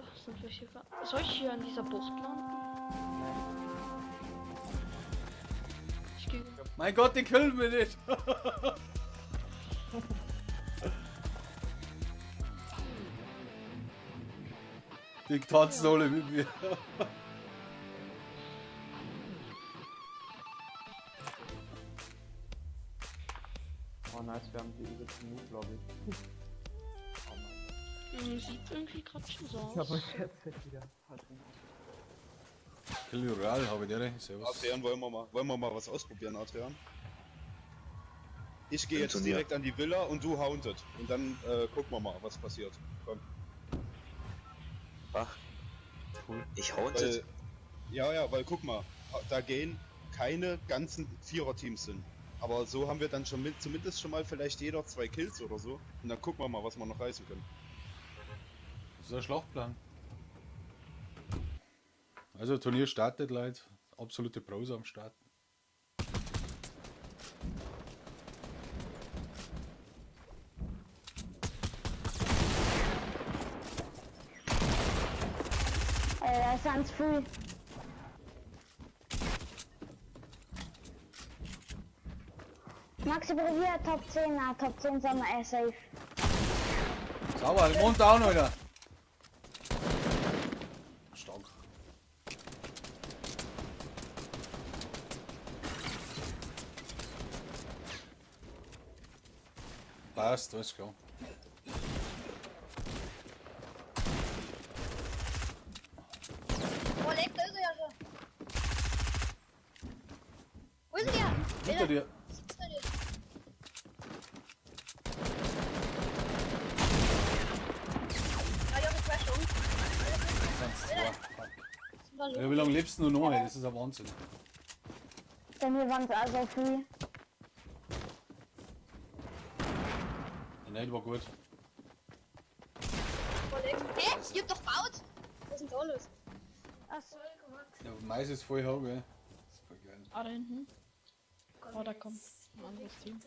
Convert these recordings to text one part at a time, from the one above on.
Da sind welche. Soll ich hier an dieser Bucht landen? Ich gehe. Mein Gott, die killen mich nicht. Die tanzen alle mit mir. Oh nice, wir haben die übelste Move Lobby. Oh mein Sieht irgendwie gerade schon so Gott. Ich hab aus. mein Headset wieder falsch rum. Kill Royale habe ich dir. Servus. Adrian, wollen wir mal was ausprobieren, Adrian? Ich gehe Im jetzt Turnier. direkt an die Villa und du haunted. Und dann gucken wir mal, was passiert. Komm. Ach. Cool. Ich Weil, haunted. ja, ja, weil guck mal, da gehen keine ganzen Vierer-Teams hin. Aber so haben wir dann schon mit, zumindest schon mal vielleicht jeder zwei Kills oder so. Und dann gucken wir mal, was wir noch reißen können. Das ist ein Schlachtplan. Also Turnier startet, Leute. Absolute Pros am Start. Da sind viel. Maxi, probier Top 10. Ah, Top 10 sind wir eh safe. Sauber, den Mond down, Alter. Stark. Passt, alles klar. Oh, leck, da ist er ja schon. Wo ist denn der? Hinter dir. Hinter dir. Ja, ich hab eine Crash um. Sind's zwei. Fuck. Ja, wie lange lebst du noch? Ey? Das ist ein Wahnsinn. Bei mir waren es auch so viel. Der Nate war gut. Oh, leck. Hä? Ich hab doch gebaut. Was ist denn da los? Ach so. Ja, Mais ist voll hoch, gell? Das ist voll geil. Ah, da hinten. Oh, da kommt ein anderes Team.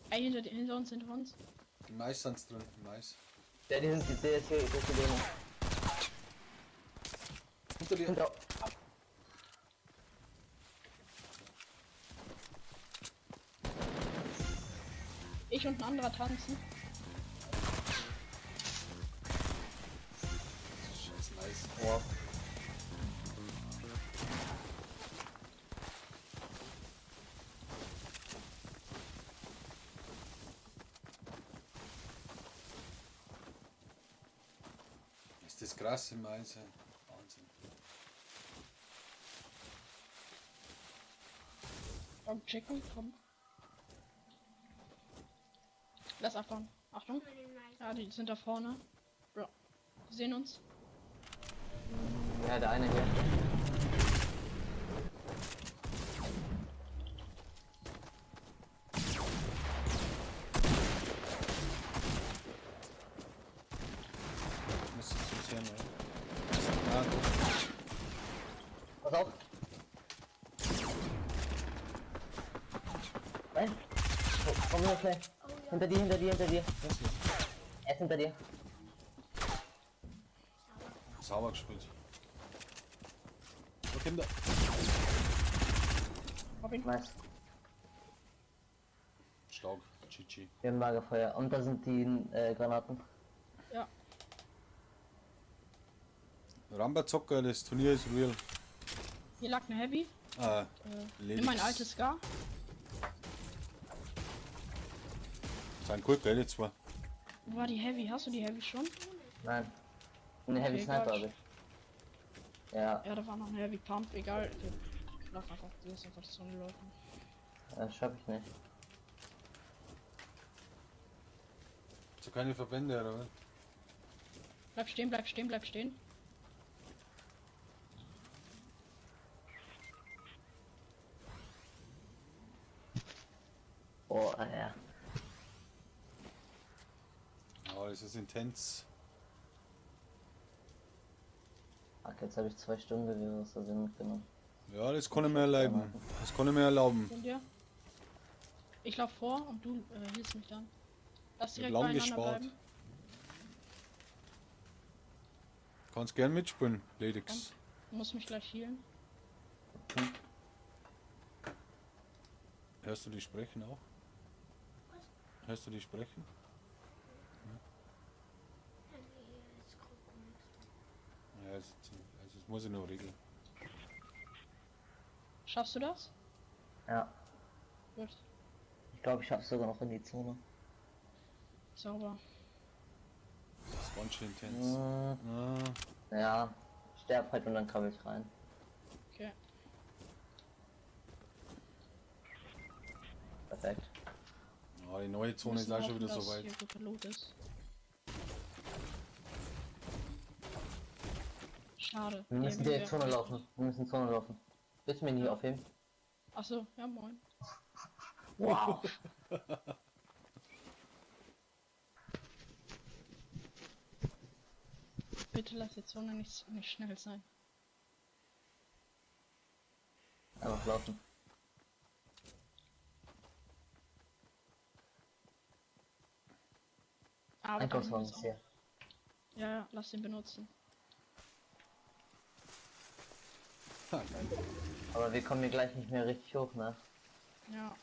Ey, hinter uns, hinter uns. Die Mais sind's drin, die Mais. Ja, die sind, der ist hier, der ist hier drin. Hinter dir. Hinter. Ich und ein anderer tanzen. Scheiß nice. Wow. Ist das krass im Mais, ey. Wahnsinn. Komm, checken, komm. Lass abbauen. Achtung. Ja, die sind da vorne. Bro. Wir sehen uns. Ja, der eine hier. Muss ich zu sehen, oder? Ah, doch. Pass auf. Nein. Oh, komm nur schnell. Hinter dir, hinter dir, hinter dir. Er ist hinter dir. Sauber gespielt. Wo kommt der? Hab ihn. Nice. Stark. GG. Wir haben Lagerfeuer. Und da sind die Granaten. Ja. Ramba-Zocker, das Turnier ist real. Hier lag eine Heavy. Ah, Nimm mein altes Scar. Sind gut, gell, die zwei. Wo war die Heavy? Hast du die Heavy schon? Nein. Eine Heavy Okay, Sniper egal. habe ich. Ja, Ja, da war noch eine Heavy Pump. Egal. Wir Lass einfach, lass einfach die Zone laufen. das schaff ich nicht. So keine Verbände, oder was? Bleib stehen, bleib stehen, bleib stehen. Oh, ah, ja. Ah, das ist intens. Ach, jetzt habe ich 2 Stunden gewesen, aus Versehen mitgenommen. Ja, das kann ich mir erlauben. Das kann ich mir erlauben. Von dir. Ich lauf vor und du healst mich dann. Lass Ich hab direkt lang beieinander gespart. bleiben. Kannst gern mitspielen, Ladix. Muss mich gleich healen. Okay. Hörst du die sprechen auch? Hörst du die sprechen? Ja, es, also das muss ich noch regeln. Schaffst du das? Ja. Gut. Ich glaube, ich schaff's sogar noch in die Zone. Sauber. Das ist ganz schön intens. Mhm. Ah, Ja, sterb halt und dann krabbel ich rein. Okay. Perfekt. ah, die neue Zone ist Müssen auch schon hoffen, wieder so dass weit. Hier guter Loot ist. Schade. Wir müssen Die direkt Zone laufen. Wir müssen Zone laufen. Willst du mich nicht aufheben? Achso, ja moin. Wow. Bitte lass die Zone nicht schnell sein. Einfach laufen. Aber da Einkaufswagen hinten ist ist hier. auch- Ja, ja, lass den benutzen. Ha, geil. Aber wir kommen hier gleich nicht mehr richtig hoch, ne? Ja.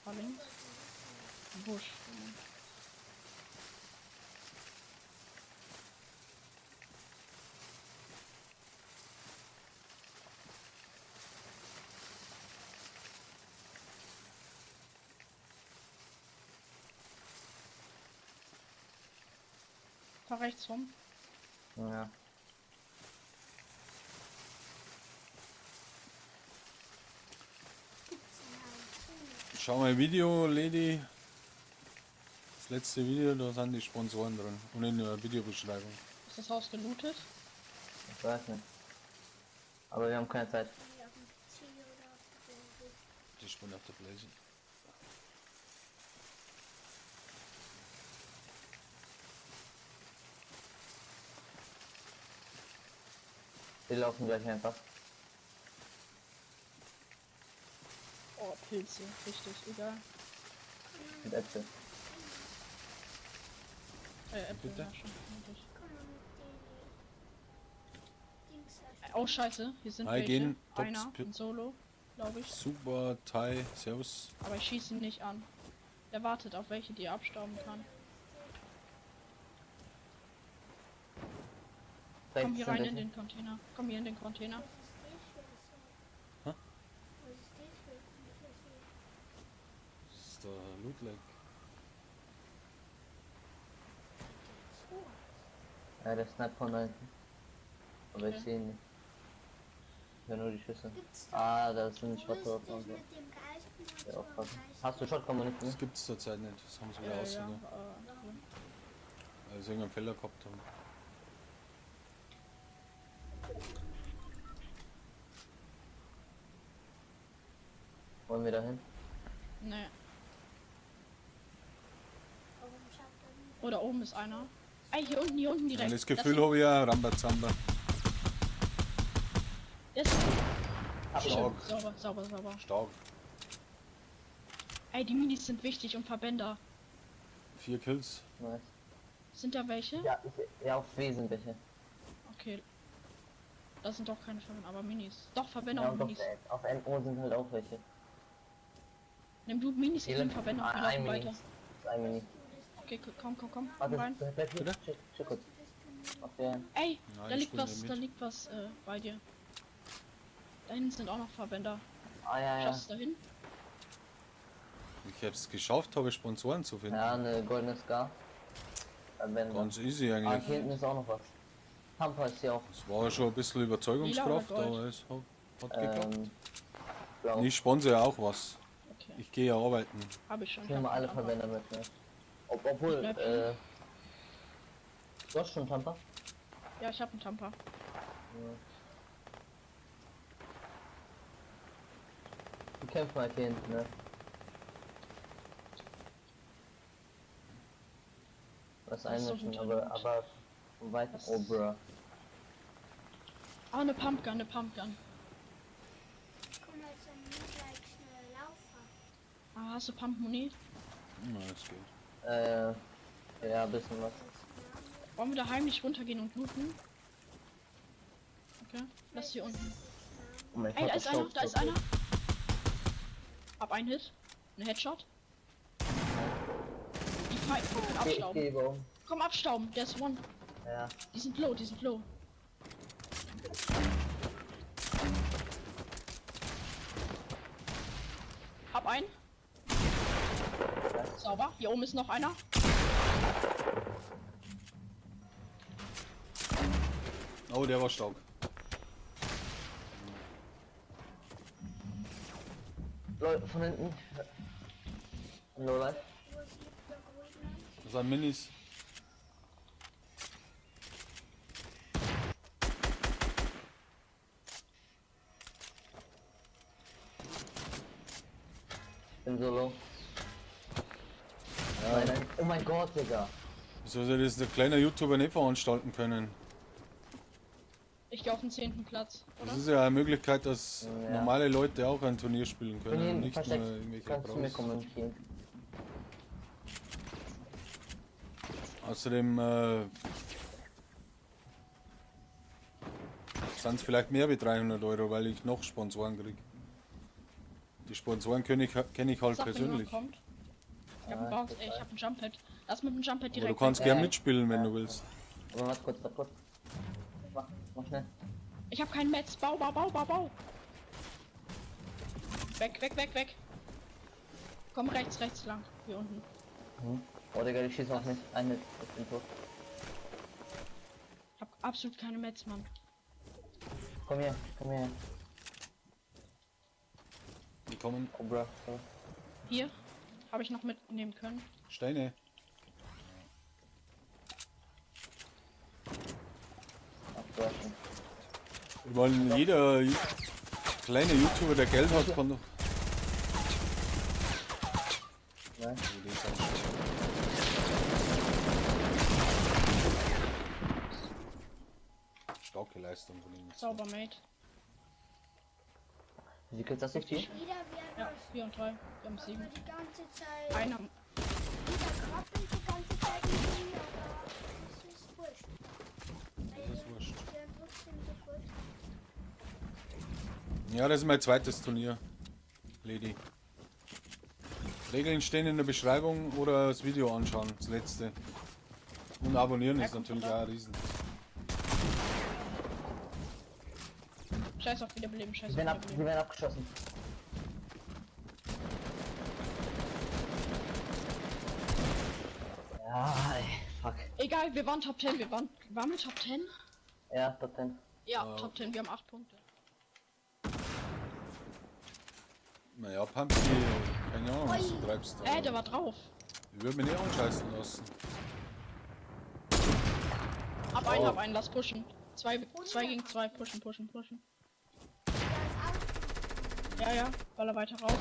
War links. Busch. Fahr rechts rum. Ja. Schau mal Video, Lady. Das letzte Video, da sind die Sponsoren drin. Und in der Videobeschreibung. Ist das Haus gelootet? Ich weiß nicht. Aber wir haben keine Zeit. Die spielen auf der Playstation. Wir laufen gleich einfach. Oh, Pilze. Richtig, egal. Mit Äpfel. Äpfel, Bitte? ja, schon. natürlich. Oh, scheiße. Hier sind Hi, welche. gehen. Tops, Einer, Pip. ein Solo, glaube ich. Super, Thai, Servus. Aber ich schieße ihn nicht an. Der wartet auf welche, die er abstauben kann. Komm Rechts hier sind rein in welche. den Container. Komm hier in den Container. Hä? Das ist der Loot Lake. Ja, der Sniper von da hinten. Aber ich Okay. sehe ihn nicht. Ich höre nur die Schüsse. Ah, da sind schwarze Waffen und so. Ja, aufpassen. Hast du Shotgun Munition? Das gibt's zurzeit nicht. Das haben sie wieder Ja, ja, rausgenommen. okay. Weil sie irgendeinen Fehler gehabt haben. Wollen wir da hin? Nee. Oh, da oben ist einer. Ey, hier unten direkt. Ja, das Gefühl habe ich ja, Rambazamba. Das ist schön. Stark. Sauber, sauber, sauber. Stark. Ey, die Minis sind wichtig und Verbänder. 4 Kills. Nice. Sind da welche? Ja, ja, auf W sind welche. Okay. Das sind doch keine Verbänder, aber Minis. Doch, Verbänder Ja, und und auf, Minis. auf NO sind halt auch welche. Nimm du Minis, ich nehm Verbänder und wir Ah, ein laufen Mini. weiter. Das ist ein Mini. Okay, komm, komm, komm. Komm Warte, rein. bleib hier. Bitte? Chill, chill kurz. Auf der. Ey, Nein, da ich liegt spring was, nicht da mit. liegt was bei dir. Da hinten sind auch noch Verbänder. Ah, ja, ja. Schaffst du da hin? Ich hab's geschafft, habe Sponsoren zu finden. Ja, eine goldene Scar. Verbände. Ganz easy Ah, eigentlich. hier hinten ist auch noch was. Pampa ist hier auch. Es war schon ein bisschen Überzeugungskraft, Lila oder Gold? aber es hat geklappt. Blau. Ich sponsor ja auch was. Okay, Ich gehe ja arbeiten. habe ich schon. Ich nehme mal alle Verbände mit, ne? Obwohl, Ich bleib hier. du hast schon Tampa? Ja, ich habe einen Tampa. Ja. Die kämpfen halt hier hinten, ne? Was Das ist so einmischen, guter aber, Loot. aber von weitem. Das Oh, ist- bruh. Ah, eine Pumpgun, eine Pumpgun. Ah, hast du Pump-Muni? Na, es geht. Ja, ein bisschen was. Wollen wir da heimlich runtergehen und looten? Okay, lass hier unten. Oh mein Ey, Gott, da ist das einer, staubt da so ist einer. Hab einen Hit. Ein Headshot. Die Fight, wir können Ich abstauben. geh über um. Komm, abstauben, der ist one. Ja. Die sind low, die sind low. Hab einen. Sauber. Hier oben ist noch einer. Oh, der war stark. Lol, von hinten. Lowlife. Das sind Minis. Ich bin so low. Nein, nein. Oh mein Gott, Digga. Wieso soll das ein kleiner YouTuber nicht veranstalten können? Ich gehe auf den 10. Platz, oder? Das ist ja eine Möglichkeit, dass Ja. normale Leute auch ein Turnier spielen Bin können hier und nicht nur versteckt. irgendwelche Kannst du mir Pros. kommentieren? Außerdem sind es vielleicht mehr wie 300 Euro, weil ich noch Sponsoren kriege. Die Sponsoren kenne ich, kenn ich halt Sag, wenn jemand persönlich. kommt. Ich hab Ah, einen Bounce, ich ey, ich hab ein Jump-Pad. Lass mit dem Jump-Pad Aber du direkt. kannst weg. gern Ja. mitspielen, wenn Ja. du willst. Aber warte kurz, warte kurz. Mach schnell. Ich hab keinen Metz. Bau, bau, bau, bau, bau. Weg, weg, weg, weg. Komm rechts, rechts lang. Hier unten. Hm. Oh Digga, die schießen auf mich. Ein mit. Ich bin tot. Ich hab absolut keine Metz, Mann. Komm her, komm her. Die kommen Oh bro. Sorry. Hier. Habe ich noch mitnehmen können. Steine. Ach, du hast schon. Ich meine, jeder kleine YouTuber, der Geld hat, kann doch. Nein. Also, die sind schon- Starke Leistung von ihnen. Sauber, Mate. Wie viel Kills hast du? Vier? Wieder Ja, werden 4 und 3. Wir haben 7. wir die ganze Zeit. Einer. Wieder krabbelt die ganze Zeit mit mir, aber es ist wurscht. Das ist wurscht. Wir werden trotzdem so gut. Ja, das ist mein zweites Turnier, Lady. Regeln stehen in der Beschreibung oder das Video anschauen, das letzte. Und abonnieren Wer ist kommt natürlich von da? auch ein Riesen. Scheiß auf Wiederbeleben, scheiß Die auf werden, ab, die Wiederbeleben. werden abgeschossen. Ja, ey, fuck. Egal, wir waren Top 10. Wir waren. Waren wir Top 10? Ja, Top 10. Ja, Ja. Top 10. Wir haben 8 Punkte. Naja, Pumpy, keine Ahnung, was du treibst. aber Der war drauf. Ich würde mich nicht anscheißen lassen. Hab einen, Oh. hab einen, lass pushen. 2 gegen 2, pushen, pushen, pushen. Ja, ja, baller weiter raus.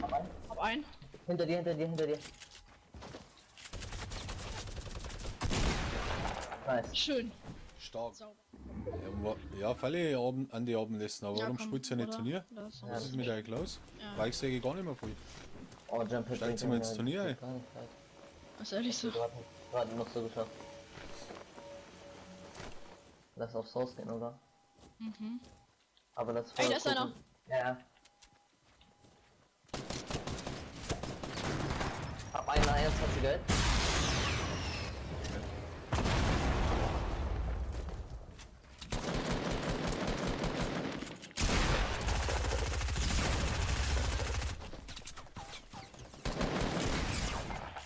Sauber. Hab einen. Hinter dir, hinter dir, hinter dir. Nice. Schön. Stark. Sauber. Ja, ja freilich an die Abendessen, aber Ja, warum komm, spielst du ja nicht oder? Turnier? Oder so. Was ist mit euch los? Ja. Weil ich sehe gar nicht mehr voll. Oh, Jump Hit. Steigt mal ins Turnier ein. Gar nicht weit. Ist ehrlich so. Gerade noch so geschafft. Lass aufs Haus gehen, oder? Mhm. Aber lass Ey, vorher da ist einer. gucken. Ja, ja. Hab einer 21 Geld.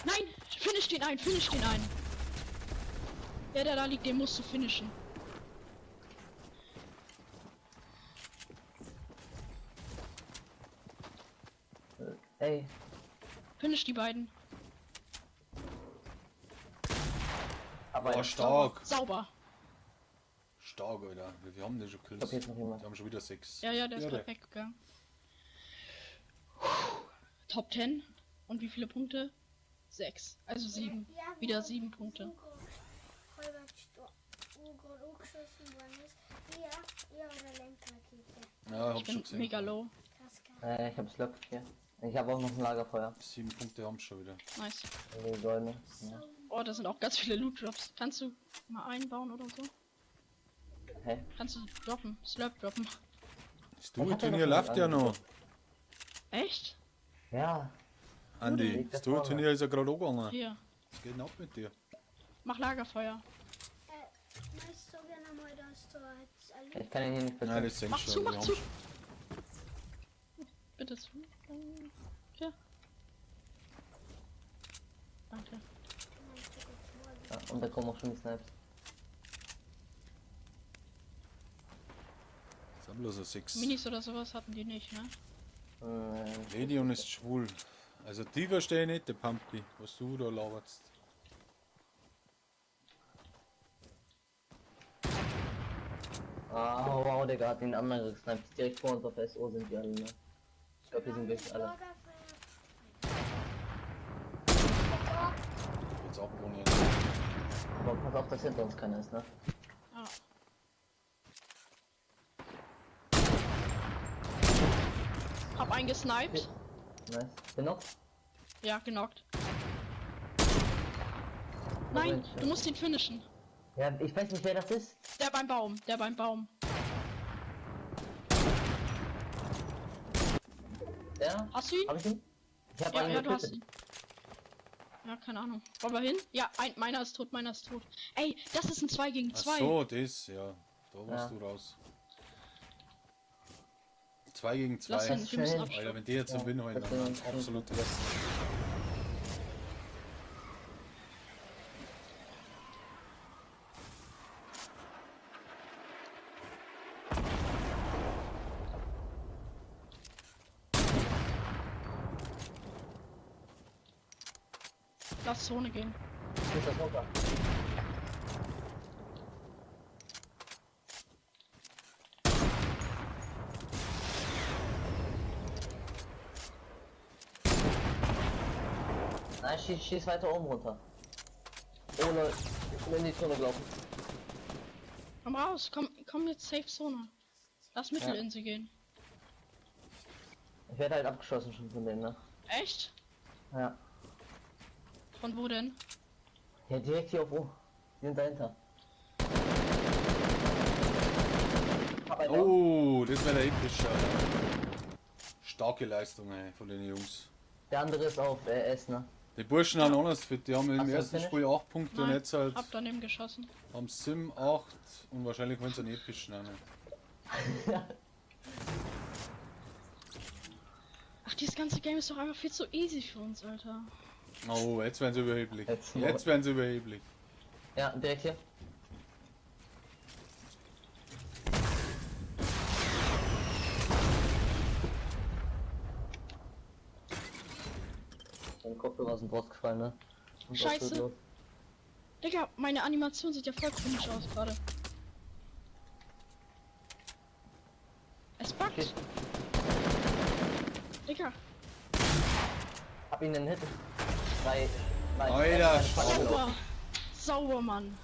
Nein! Finish den einen, finish den einen! Der, der da liegt, den musst du finishen. Ey, Finish die beiden. hab Oh, einen. stark. Sauber. Stark, Alter. Wie viel haben die schon Kills? Ich hab jetzt noch jemand. Die haben schon wieder 6. Ja, ja, der ist Irre. gerade weggegangen. Top 10. Und wie viele Punkte? 6. Also 7. Ja, Wieder 7 Punkte. Räuber gestorben. wo gerade angeschossen worden ist. Ja, ja, oder Lenkrakete. Ja, hab Ich schon bin gesehen. mega low. Krass, geil. Ich hab Slurp hier. Ich habe auch noch ein Lagerfeuer. 7 Punkte haben schon wieder. Nice. Die goldene. Ja. Oh, da sind auch ganz viele Loot Drops. Kannst du mal einbauen oder so? Hä? Kannst du droppen? Slurp droppen. Das Ich hab ja Duo-Turnier noch läuft ja noch. Echt? Ja. Andi, Liegt das da vorne. Duo-Turnier ist ja gerade angegangen. Hier. Was geht denn ab mit dir? Mach Lagerfeuer. Ich so gerne mal, dass da jetzt ein Ich kann ihn hier nicht Nein, platzieren. das denkst Mach schon. zu, wir mach haben zu. schon. Bitte zu. Ja. Danke. Ja, und da kommen auch schon die Snipes. Das sind bloß so 6. Minis oder sowas hatten die nicht, ne? Ledion ist schwul. Also die verstehe ich nicht, der Pampi, was du da laberst. Ah, wow, Digga, hat den anderen gesniped. Direkt vor uns auf SO sind die alle, ne? Ich glaube, hier sind wirklich alle. Jetzt abonnieren. Aber pass auf, dass hinter uns keiner ist, ne? Ah. Hab einen gesniped. Nice. Genockt? Ja, genockt. Nein, Mensch, du musst ihn finishen. Ja, ich weiß nicht, wer das ist. Der beim Baum, der beim Baum. Der? Hast du ihn? Hab ich ihn? Ich hab Ja, einen ja, du hast getötet. ihn. Ja, keine Ahnung. Wollen wir hin? Ja, meiner ist tot, meiner ist tot. Ey, das ist ein 2 gegen Ach 2. so, das, ja. Da warst Ja. du raus. 2 gegen 2. Lass hin, wir müssen Schnell. Alter, abstoppen. wenn die jetzt Ja, den Win holen, das dann wär- absolut das. Lass Zone gehen. Hier ist das runter. Nein, schieß weiter oben runter. Ohne in die Zone gelaufen. Komm raus, komm jetzt safe Zone. Lass Mittelinsel gehen. Ich werde halt abgeschossen schon von denen, ne? Echt? Ja. Von wo denn? Ja, direkt hier auf O. Die sind dahinter. Hab einen Down. Oh, das wäre der epische. Alter. Starke Leistung, ey, von den Jungs. Der andere ist auf S, ne? Die Burschen haben anders fit, die haben im Hast du ersten das Spiel 8 Punkte und Nein, jetzt halt Hab daneben geschossen. haben Sim 8 und wahrscheinlich wollen sie einen epischen nehmen. Ach, dieses ganze Game ist doch einfach viel zu easy für uns, Alter. Oh, jetzt werden sie überheblich. Jetzt Jetzt werden sie überheblich. Ja, direkt hier. Dein Kopfhörer sind rausgefallen, ne? Und was Scheiße. wird los? Digga, meine Animation sieht ja voll komisch aus gerade. Es buggt. Schieß. Digga, Hab ihn einen Hit. Drei. Nein, Alter, sauber. Sauber, Mann.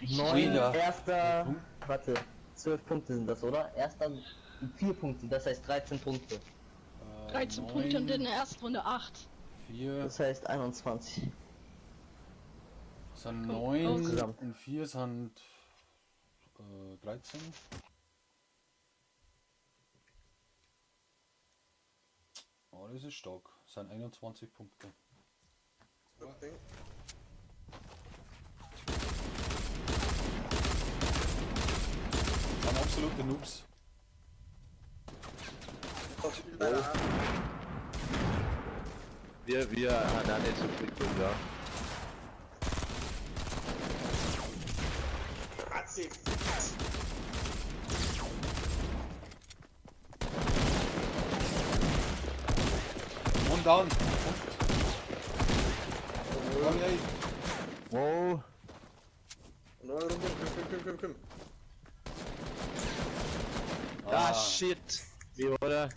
Richtig Neun, Wieder. erster. Warte, 12 Punkte sind das, oder? Erster 4 Punkte, das heißt 13 Punkte. 13 Punkte und in der ersten Runde 8. 4 Das heißt 21. sind Guck, 9 insgesamt. und 4 sind 13. Oh, das ist stark. Das sind 21 Punkte. Das sind absolute Noobs. Wir haben auch nicht so viel geguckt, ja. One down. Komm, ey. Wow. Ah, shit. Wie war der?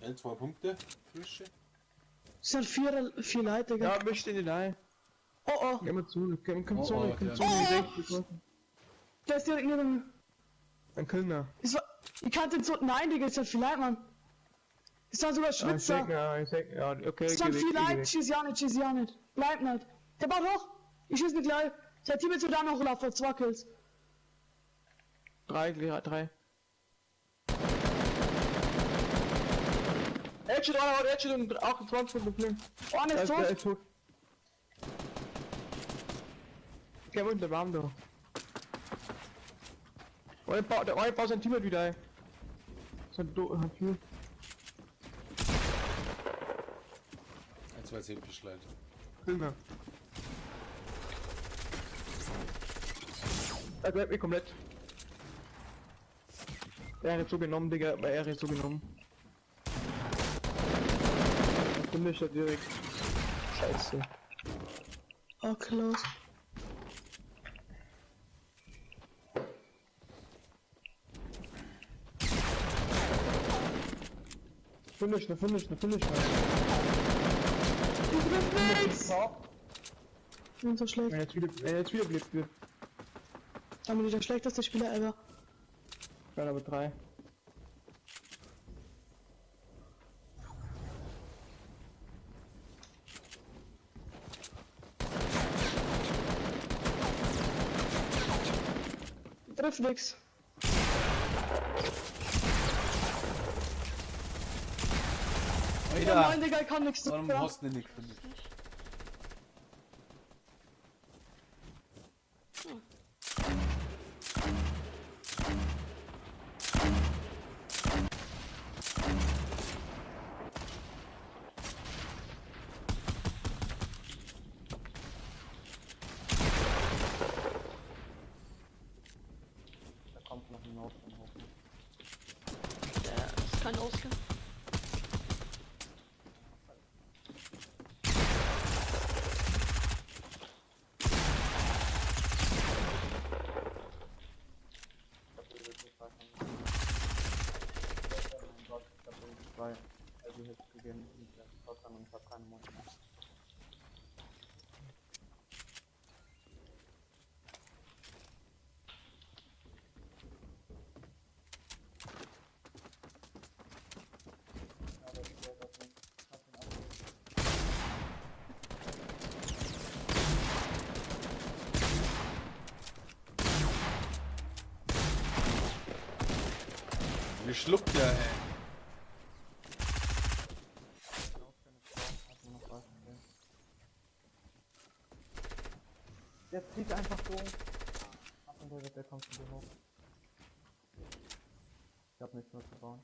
Geil, 2 Punkte. Frische. Es sind vier Leute, Digga. Ja, mischt in die Reihe. Oh oh. Geh mal zu, komm Oh, zu, oh, komm der- zu. Oh. Der ist direkt neben mir. Ein Kölner. Es war, ich kannte den so. Nein, Digga, es sind vier Leute, Mann. Es sind sogar Ah, ich Schwitzer. sag, ja, ich sag, ja, okay, Es sind geh weg, vier geh Leute, weg. schieß ja nicht, schieß ja nicht. Bleib nicht. Der baut hoch. Ich schieß nicht gleich. Sein Team ist so da noch laufen, 2 Kills. 3. Headshot, einer, Headshot und 28 und Blink. Einer ist Der tot. ist tot. Geh mal in den Raum da. Der eine baut sein Teammate wieder ein. So ein Do, hat viel. Jetzt weiß ich Bescheid. Filme. Er bleibt mir komplett. Der hat so genommen, Digga, bei er ist so genommen. Finde ich ja direkt. Scheiße. Oh, close. Finish, ne, finish, ne, finish, ne. Ich treffe nix! Ich bin so schlecht. Wenn er jetzt wieder bleibt, wird. Dann bin ich der schlechteste Spieler ever. Dann aber 3. Ich treff nix. Alter, Ja, nein, Digga, ich kann nix warum dafür. hast du den nicht gefunden? Da kommt noch ein Nord von hoch. Der ist kein Ausgang. Oh mein Gott, ich hab irgendwie 2 also Hits gegeben mit der Shotgun und ich hab keine Mund mehr. Ja, das ist der auf mich. Hab ihn abgeholt. Wie schluckt der, ey? Der zieht einfach so. Ach, und der kommt von dir hoch. Ich hab nichts mehr zu bauen.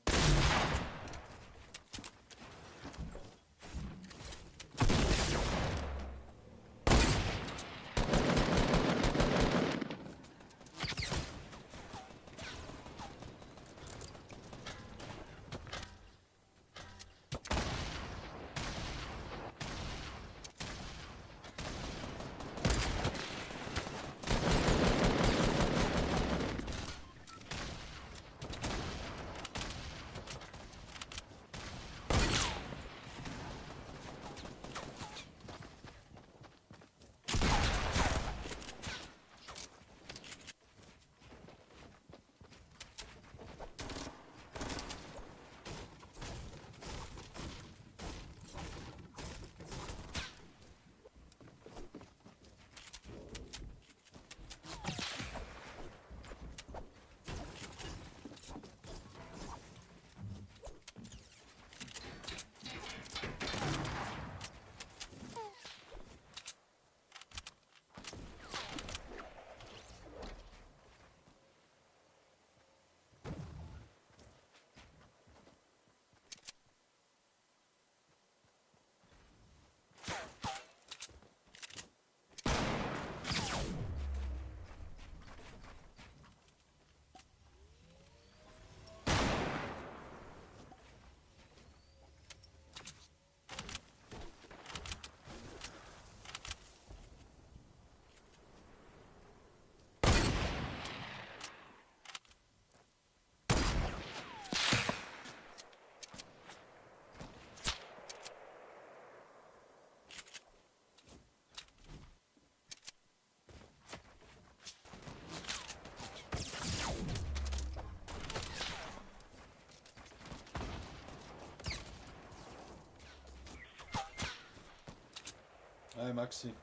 Hi Maxi.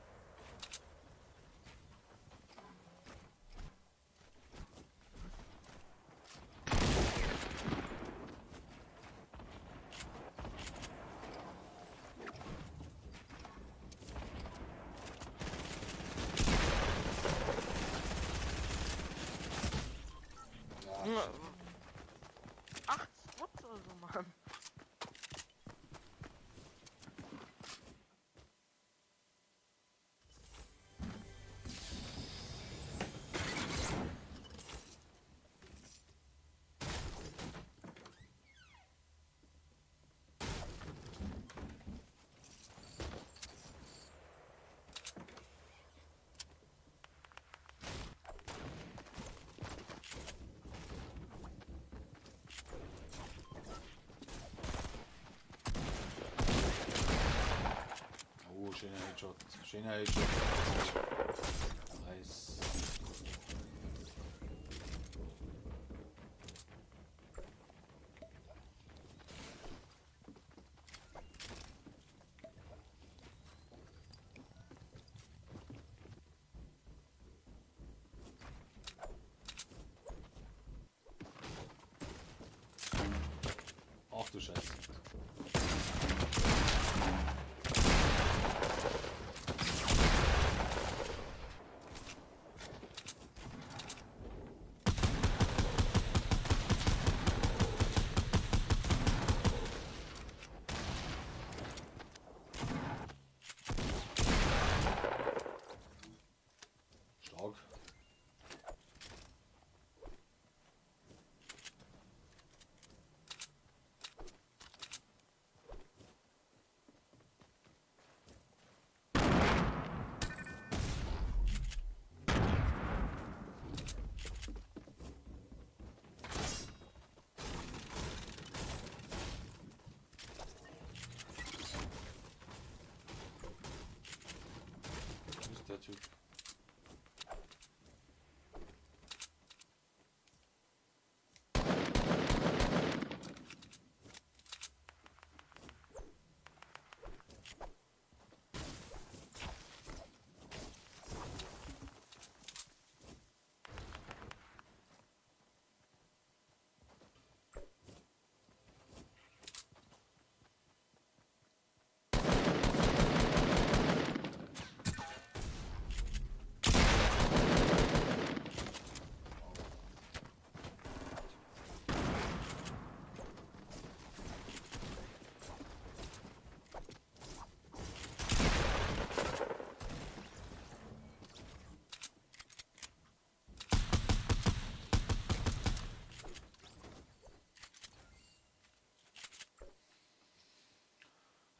Ja. 8 Spots oder so, Mann. Oh, schöner Headshot. Schöner Headshot. Nice. Ach du Scheiße. Stark. Wo ist der Typ?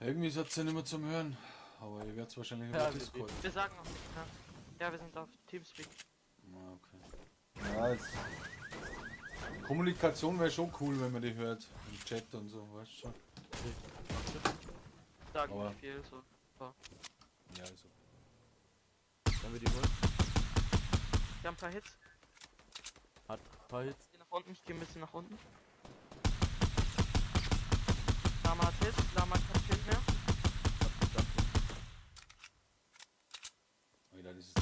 Irgendwie ist es ja nicht mehr zum Hören, aber ihr werdet wahrscheinlich über Ja, Discord. Wir sagen noch nichts, ne? Ja, wir sind auf Teamspeak. Ah, okay. Ja, es Kommunikation wäre schon cool, wenn man die hört. Im Chat und so, weißt du schon. Sagen Aber- nicht viel, so. Ja, also. Sollen wir die holen? Wir haben ein paar Hits. Hat ein paar Hits. Ich geh nach unten, ich geh ein bisschen nach unten. Lama hat Hits, Lama hat kein Schild mehr. Alter, das ist.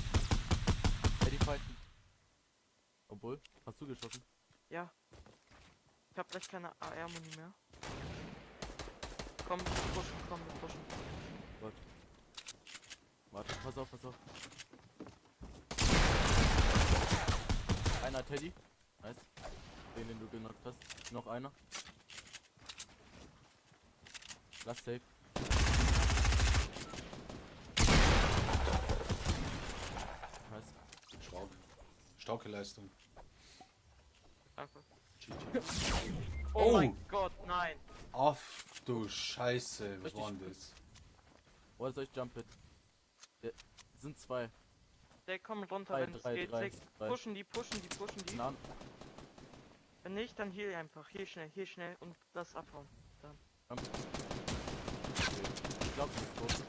Ey, die fighten. Obwohl, hast du geschossen? Ja. Ich hab gleich keine AR-Muni mehr. Komm, wir pushen, komm, wir pushen. Warte. Warte, pass auf, pass auf. Einer Teddy. Nice. Den, den du genockt hast. Noch einer. Lass safe. Nice. Stark. Starke Leistung. Danke. GG. Oh, Oh. mein Gott, nein. Ach du Scheiße, was Richtig war denn das? Oder soll ich Jump It? Ja, sind zwei. Der kommt runter, Drei, wenn es drei, geht. drei, Sechs. drei. Pushen die, pushen die, pushen die. Na, Wenn nicht, dann heal einfach. Heal schnell, heal schnell und lass abhauen. okay. Ich glaub, sie ist tot.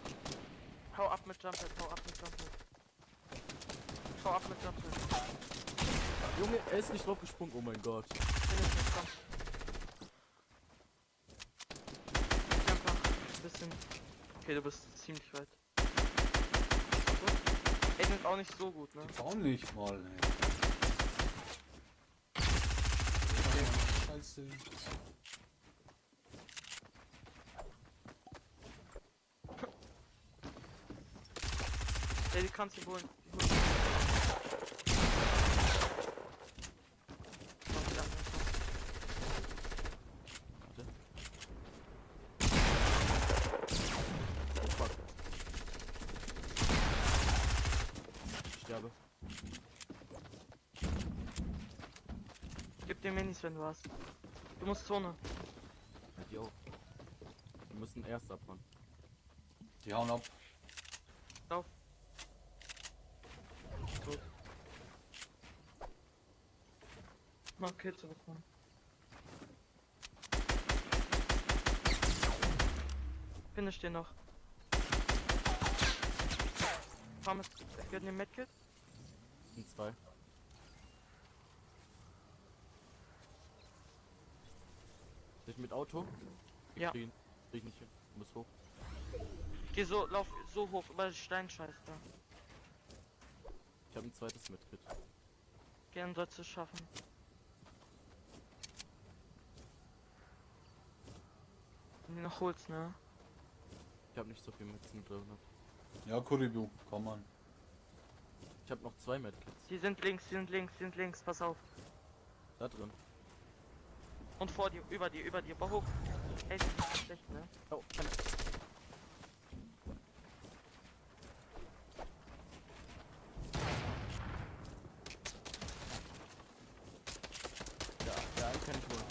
Hau ab mit Jump Pad, hau ab mit Jump Pad. Hau ab mit Jump Pad. Junge, er ist nicht drauf gesprungen. Oh mein Gott. Finish it, komm. Ich einfach ein bisschen. Okay, du bist ziemlich weit. sind auch nicht so gut, ne? Die bauen nicht mal, ey. Scheiße. Ey, die kannst du holen. Warte. Oh fuck. Ich sterbe. Gib dir Minis, wenn du hast. Du musst Zone. Ja, die auch. Wir müssen erst abhauen. Die hauen ab. Lauf. Tot. Noch Kill zu bekommen. Finish den noch. Thomas, gehört dem Medkit? Sind zwei. Soll ich mit Auto? Ich Ja. Krieg, krieg nicht hin. Muss hoch. Geh so, lauf so hoch über die Steinscheiße da. Ich habe ein zweites Medkit. Gern sollst du schaffen. Wenn du noch holst, ne? Ich habe nicht so viel Metzen drin. Ja, Kuribu, komm an. Ich habe noch zwei Medkits. Die sind links, die sind links, die sind links, pass auf. Da drin. Und vor dir, über dir, über dir, bau hoch. Ey, das ist schlecht, ne? Oh, kann Ja, der einen kann ich holen.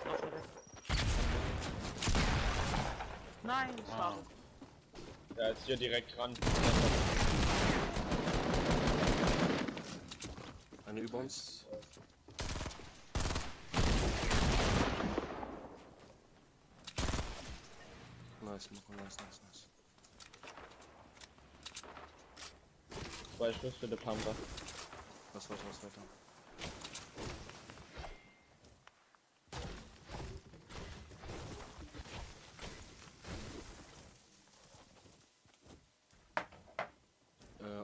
Lauf da weg. Nein, schade. Der ist hier direkt dran. Eine über uns. Nice, Marco, nice, nice, nice. Zwei Schuss für die Pampa. Was weiter, was weiter.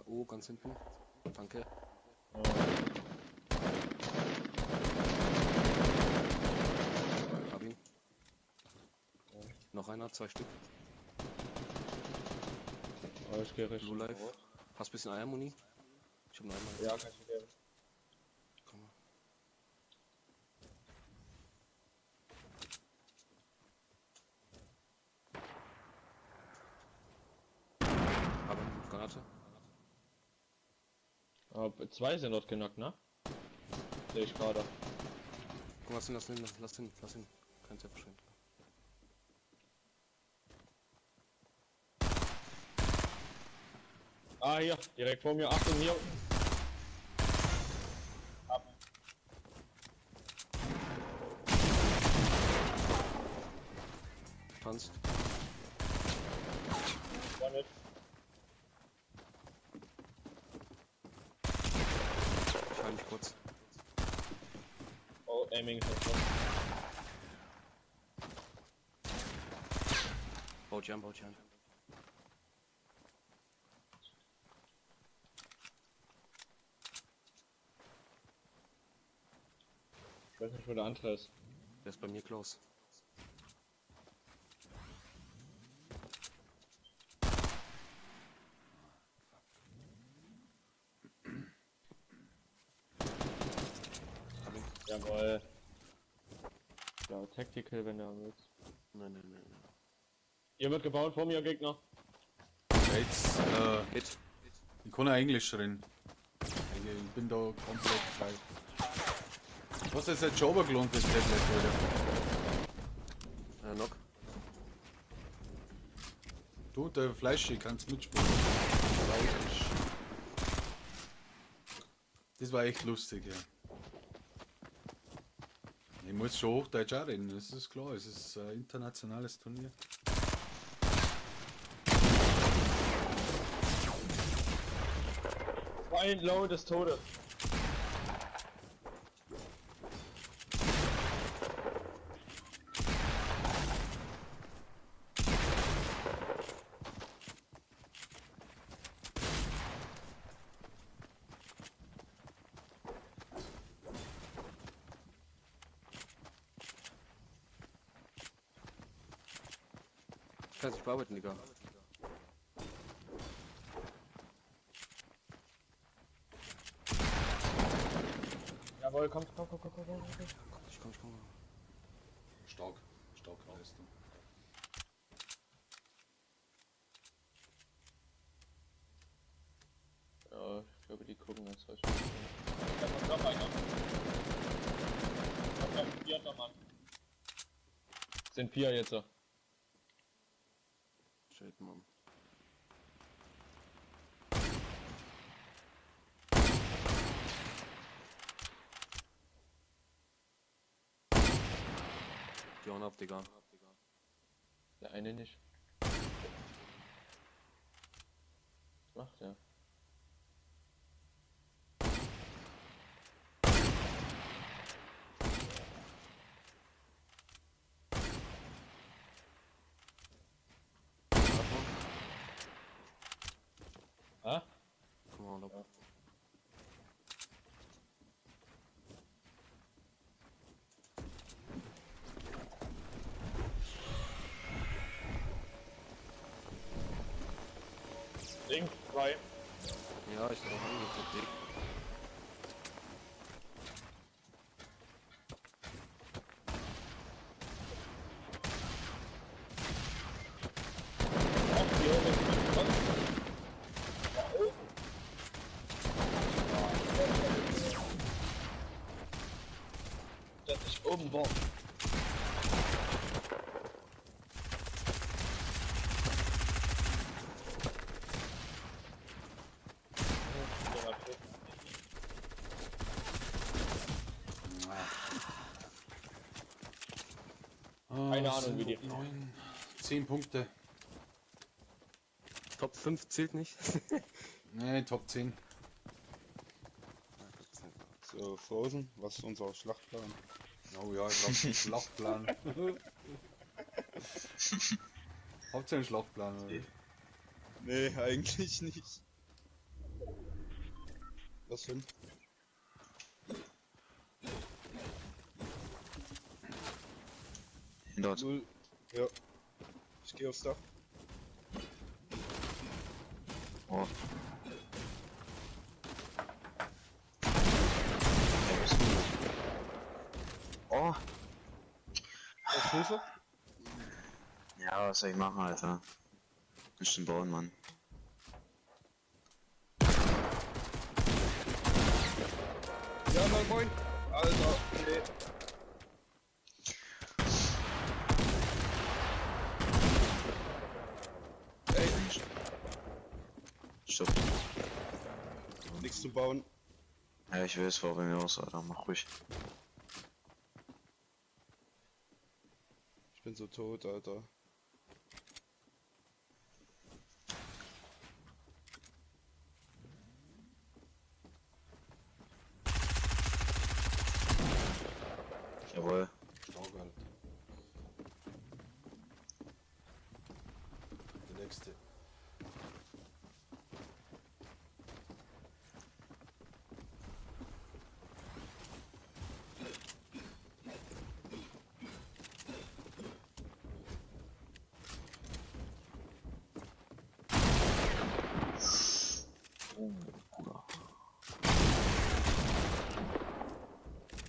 O, ganz hinten. Danke. Oh. Hab ihn. Noch einer, zwei Stück. Oh, ich geh richtig. Blue Life. Hast bisschen Eiermuni? Ich hab noch einmal. Ja, kann ich geben. Komm mal. Hab ihn, Granate. Aber zwei sind dort genockt, ne? Sehe ich gerade. Komm, lass hin, lass hin, lass hin, lass hin. Kein Zeit verschwenden. Ah, hier, direkt vor mir. Achtung, hier. Ab. Tanzt. One hit. Ich heile mich kurz. Oh, Aiming ist noch. Baut hier an, baut hier an. Ich weiß nicht, wo der andere ist. Der ist bei mir close. Jawohl. Ja, Tactical, wenn du willst. Nein, nein, nein, nein. Hier wird gebaut vor mir, Gegner. Jetzt, Hit. ich kann ja Englisch reden. Ich bin da komplett frei. Was ist jetzt schon runtergeladen fürs Tablet, Alter? Knock. Du, der Fleischi, kannst mitspielen. Das war echt lustig, ja. Ich muss schon Hochdeutsch auch reden, das ist klar, es ist ein internationales Turnier. Zwei Ein Low des Todes. Ich kann nicht bearbeiten, Digga. Jawohl, komm, komm, komm, komm, komm, komm. Ich komm, ich komm. Stark, starke Leistung. Ja, ich glaube, die gucken jetzt euch. Da kommt noch einer. Da kommt ein vierter Mann. Sind vier jetzt. Shit, Mann. Die hauen ab, Digga. Der eine nicht. Was macht der? Ah? Komm mal, ab. Links, zwei. Ja, ich bin auch angeguckt, Digga. Dass ich oben war. Keine Ahnung, wie die. 9, 10 Punkte. Top 5 zählt nicht. Nee, Top 10. So, Frozen, was ist unser Schlachtplan? Oh ja, ich brauch einen Schlachtplan. Habt ihr einen Schlachtplan? Oder? Nee, eigentlich nicht. Was denn? Dort. Null. Ja. Ich gehe aufs Dach. Oh. Oh. Auf Hilfe? Ja, was soll ich machen, Alter? Bisschen bauen, Mann. Ja, moin moin. Alter, nee. Ey. Stopp. Nichts zu bauen. Ja, ich will es war bei mir aus, Alter. Mach ruhig. Ich bin so tot, Alter. Jawohl. Stark, Alter. Der nächste. Oh, Bruder.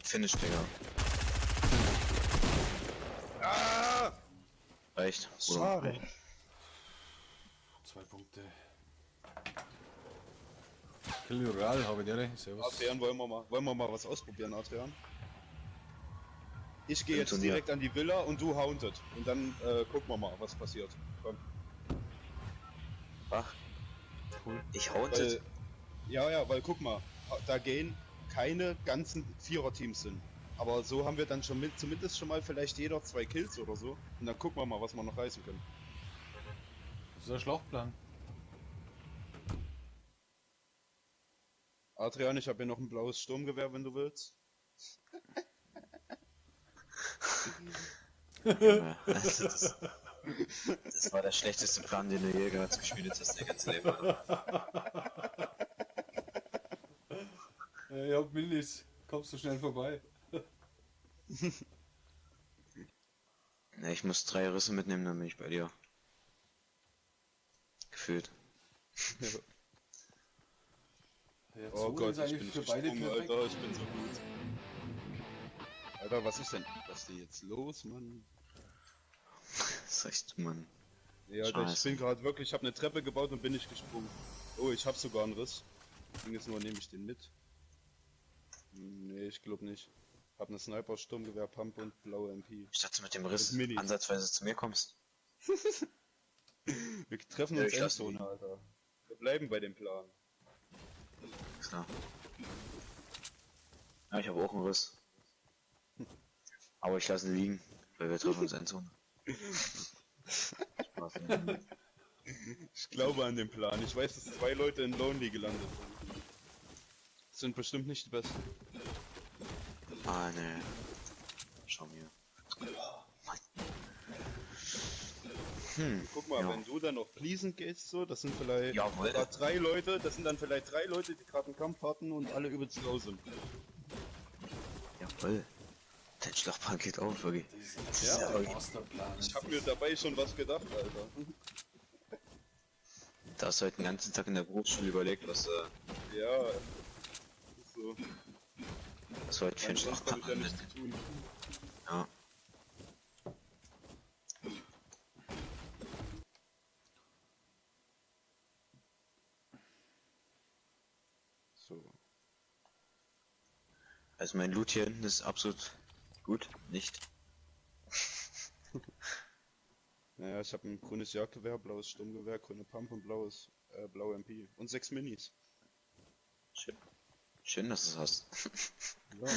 Finish, Digga. Ah! Reicht. Bruder. Schade. 2 Punkte. Kill Royale habe ich dir. Servus. Adrian, wollen wir mal was ausprobieren, Adrian? Ich gehe Im jetzt Turnier. direkt an die Villa und du haunted. Und dann gucken wir mal, was passiert. Komm. Ach. Cool. Ich haunted? Weil, ja, ja, weil guck mal, da gehen keine ganzen Vierer-Teams hin. Aber so haben wir dann schon mit, zumindest schon mal vielleicht jeder 2 Kills oder so. Und dann gucken wir mal, was wir noch reißen können. Das ist ein Schlachtplan. Adrian, ich habe hier noch ein blaues Sturmgewehr, wenn du willst. Junge, also das war der schlechteste Plan, den du je gerade geschmiedet hast, dein ganzes Leben. Alter. Ich hab Minis. Kommst du schnell vorbei? Ne, ich muss 3 Risse mitnehmen, dann bin ich bei dir. Gefühlt. Ja, Oh Zone Gott, ist ich eigentlich bin für beide gesprungen, perfekt. Alter, ich bin so gut. Alter, was ist denn? Was ist denn jetzt los, Mann? Das ist echt, Mann. Nee, Alter, ich Scheiße. bin gerade wirklich, ich habe eine Treppe gebaut und bin nicht gesprungen. Oh, ich habe sogar einen Riss. Ding ist nur, nehme ich den mit? Nee, ich glaube nicht. Hab eine Sniper, Sturmgewehr, Pump und blaue MP. Ich dachte, mit dem Riss Und Minis. ansatzweise zu mir kommst. Wir treffen Ja, uns ich lass Endzone, Alter. Wir bleiben bei dem Plan. Klar. Ja, ich habe auch einen Riss. Aber ich lasse ihn liegen, weil wir treffen uns Endzone. Spaß, ne? Ich glaube an den Plan. Ich weiß, dass 2 Leute in Lonely gelandet sind. Das sind bestimmt nicht die besten. Ah, ne. Schau mir. Oh, Mann. Guck mal, ja. wenn du dann auf Pleasant gehst, so, das sind vielleicht Jawohl. grad 3 Leute, das sind dann vielleicht 3 Leute, die gerade einen Kampf hatten und alle übelst low sind. Jawohl. Dein Schlachtplan geht auf, wirklich. Das ist Ja. ja der Masterplan. Ich hab mir dabei schon was gedacht, Alter. Da hast du halt den ganzen Tag in der Berufsschule überlegt, was, Ja. Ist so. was du heute für einen Sonst hab Schlachtplan ich ja nichts zu tun. Ja. So. Also mein Loot hier hinten ist absolut gut, nicht? Naja, ich habe ein grünes Jagdgewehr, blaues Sturmgewehr, grüne Pump und blaue MP. Und 6 Minis. Schön. Schön, dass du es hast. Ja.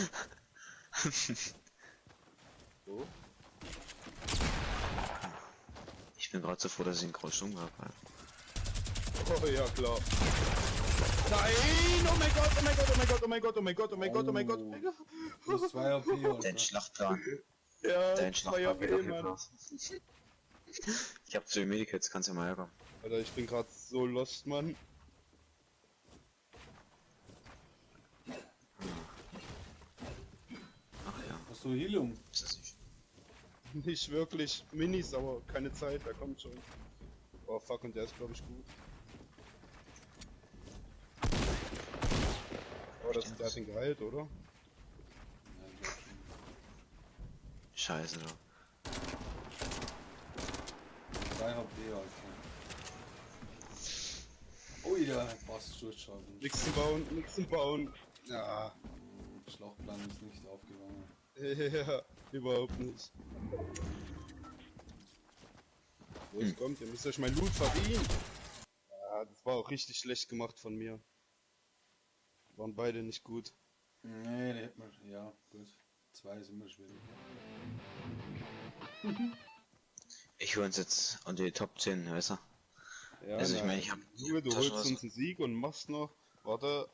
So. Ich bin gerade so froh, dass ich einen graues Sturmgewehr habe. Oh ja, klar. Nein! Oh mein Gott, oh mein Gott, oh mein Gott, oh mein Gott, oh mein Gott, oh mein Gott, oh mein Gott, oh mein Gott. Plus 2 AP, Alter. Dein Schlachtplan. Ja, Dein 2 Schlachtplan geht AP, auf jeden Mann. Fall. Ich hab 2 Medikits, kannst ja mal herkommen. Alter, ich bin grad so lost, Mann. Ach ja. Hast du Heilung? Ist das nicht? Nicht wirklich. Minis, aber keine Zeit, da kommt schon. Oh fuck, und der ist glaub ich gut. Oh, der hat ihn geheilt, oder? Scheiße, du. 3 HP, Alter. Oh ja, fast Schutzschaden. Nix zum Bauen, nix zum Bauen. Ja. Schlauchplan ist nicht aufgegangen. Ja, überhaupt nicht. Los, kommt, ihr müsst euch mein Loot verdienen. Ja, das war auch richtig schlecht gemacht von mir. Waren beide nicht gut. Nee, die hätten wir. Ja, gut. 2 ist immer schwierig. Ich hole uns jetzt unter die Top 10, weißt du? Ja, also ich na, meine, ich hab Junge, du Taschen holst was- uns einen Sieg und machst noch, warte,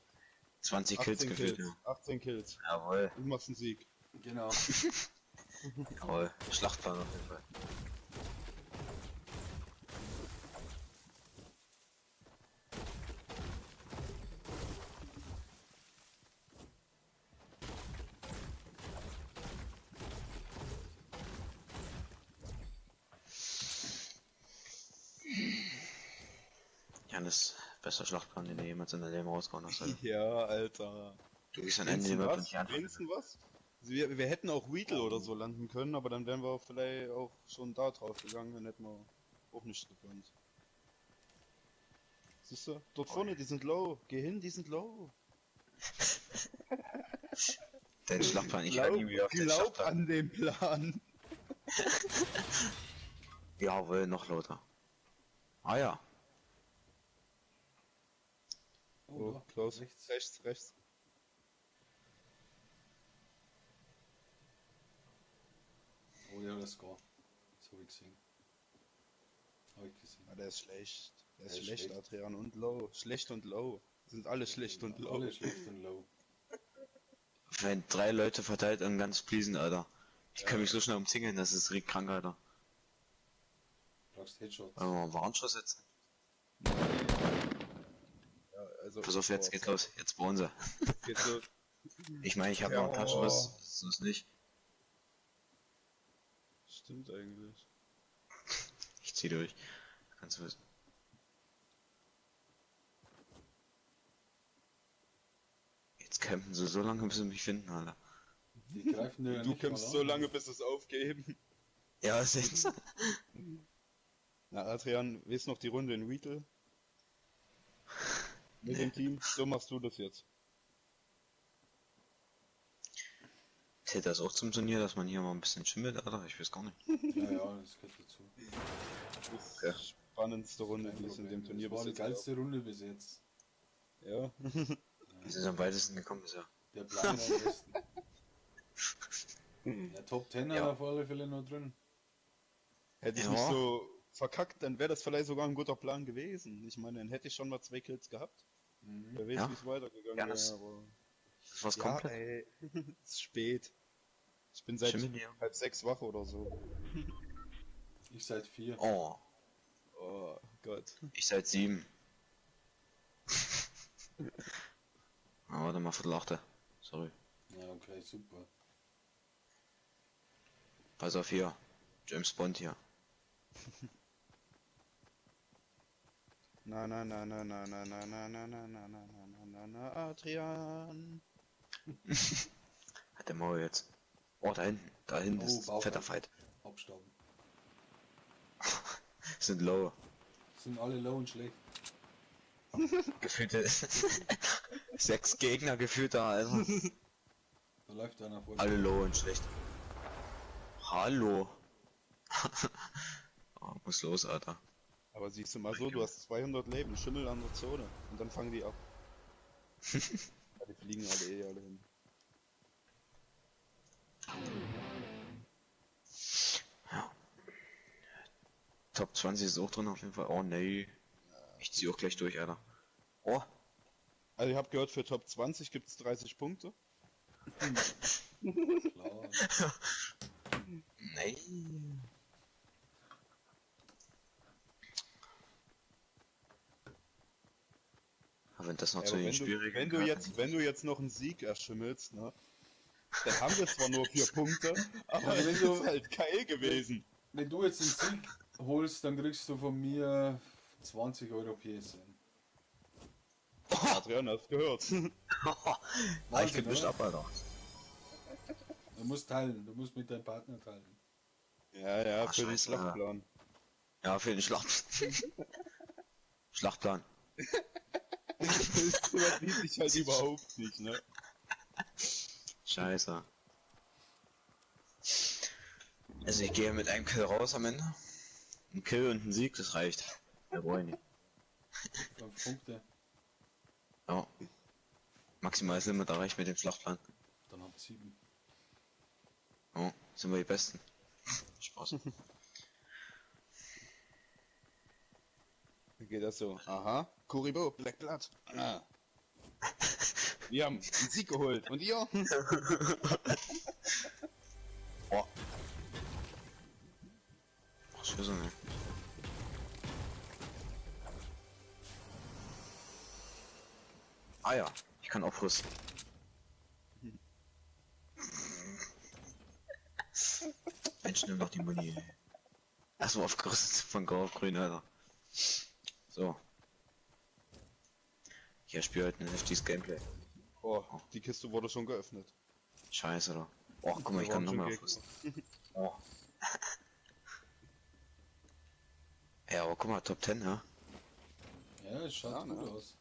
20 Kills 18 gefühlt, Kills, ja. 18 Kills. Jawohl. Du machst einen Sieg. Genau. Jawohl, Schlachtplan auf jeden Fall. Janis, bester Schlachtplan, den du jemals in deinem Leben rausgehauen hast, Alter. Ja, Alter. Du gehst am Ende Wenigstens immer was? nicht an. Wenigstens was? Wir hätten auch Weedle oder so landen können, aber dann wären wir vielleicht auch schon da drauf gegangen, dann hätten wir auch nicht gekonnt. Siehst du? Dort vorne, die sind low. Geh hin, die sind low. Dein Schlachtplan, ich höre nie wieder auf den Glaub Schlachtplan. an den Plan. Jawohl, noch lauter. Ah ja. Oh, Klaus. Rechts, rechts, rechts. Oh ja, das Score. Das habe ich gesehen. Habe ich gesehen. Ah, der ist schlecht. Der ist Der ist schlecht, schlecht. Adrian. Und low. Schlecht und low. Sind alle schlecht und low. Alle schlecht und low. Wenn drei Leute verteilt an ganz Pliesen, Alter. Ich kann mich so schnell umzingeln, das ist richtig krank, Alter. Brauchst Headshots. Wollen wir mal einen Warnschuss setzen? Ja, also, Pass auf, jetzt geht's los. Jetzt bauen sie. Geht's los. Ich meine, ich habe Ja. noch einen Taschenriss, sonst nicht. Stimmt eigentlich. Ich zieh durch. Kannst du wissen. Jetzt campen sie so lange, bis sie mich finden, Alter. Die greifen dir ja Du nicht mal kämpfst an. so lange, bis es aufgeben. Ja, sind's. Na, Adrian, weißt noch die Runde in Weetle? Mit dem Team? So machst du das jetzt. Zählt das auch zum Turnier, dass man hier mal ein bisschen schimmelt, Alter? Ich weiß gar nicht. Ja, ja, das gehört dazu. Das Okay. spannendste Runde, Kein die es in Problem. dem Turnier Das war bis die jetzt gab. geilste Runde bis jetzt. Ja. Wir sind am weitesten gekommen bisher. Der Plan am besten. Ja, Top 10 Ja. auf alle Fälle noch drin. Hätte ich Ja. nicht so verkackt, dann wäre das vielleicht sogar ein guter Plan gewesen. Ich meine, dann hätte ich schon mal zwei Kills gehabt. Mhm. Wer weiß, Ja. wie es weitergegangen Ja, wäre, das- aber. Das war's Ja, komplett. ey. Es ist spät. Ich bin seit Schimmel hier. 5:30 wach oder so. Ich seit 4. Oh, Oh Gott. ich seit 7. Ah, warte mal, 7:45. Sorry. Ja, okay, super. Pass auf hier. James Bond hier. Na na na na na na na na na na na na na na na na Adrian. Hat der Maul jetzt. Oh, da hinten. Da hinten Oh, ist ein Bauch. fetter Fight. Abstauben. Sind low. Sind alle low und schlecht. Gefühlte 6 Gegner gefühlt da, Alter. Da läuft einer vor. Alle low und schlecht. Hallo. Oh, muss los, Alter. Aber siehst du mal so, du hast 200 Leben, Schimmel an der Zone. Und dann fangen die ab. Ja, die fliegen alle eh alle hin. Top 20 ist auch drin auf jeden Fall. Oh nee. Ich zieh auch gleich durch, Alter. Oh, Also ich habe gehört, für Top 20 gibt's 30 Punkte. Klar. nee. Aber wenn das noch Ja, zu aber den wenn du, Schwierigen wenn du gehört, jetzt, wenn du jetzt noch einen Sieg erschimmelst, ne? Dann haben wir zwar nur 4 Punkte, aber Also wenn es du- ist halt geil gewesen. Wenn du jetzt den Sieg holst, dann kriegst du von mir 20 Euro PSN. Adrian, hast gehört. Ah, ich Wahnsinn, geb nicht oder? ab, Alter. Du musst teilen, du musst mit deinem Partner teilen. Ja, ja, Ach, für den scheiße. Schlachtplan. Ja, für den Schlacht. Schlachtplan. Das übertrieb ich halt überhaupt nicht, ne? Scheiße. Also ich gehe mit einem Kill raus am Ende. Ein Kill und ein Sieg, das reicht. Mehr brauche ich nicht. 5 Punkte, Ja. Maximales Limit erreicht mit dem Schlachtplan. dann habt ihr 7. Oh, sind wir die Besten. Spaß. Dann geht das so. Aha. Kuribo, Black Blood. Ah. Wir haben einen Sieg geholt. Und ihr? Oh. Ach, Scheiße, ne. Ah ja, ich kann aufrüsten. Mensch, nimm doch die Muni. ey. Erstmal aufgerüstet von Grau auf Grün, Alter. So. Ich spiele heute ein heftiges Gameplay. Oh, die Kiste wurde schon geöffnet. Scheiße, oder? Oh, guck mal, ich Da kann waren schon nochmal Gegner. aufrüsten. Oh. Ja, aber guck mal, Top 10, ja? Ja, es schaut Ja, gut ne? aus.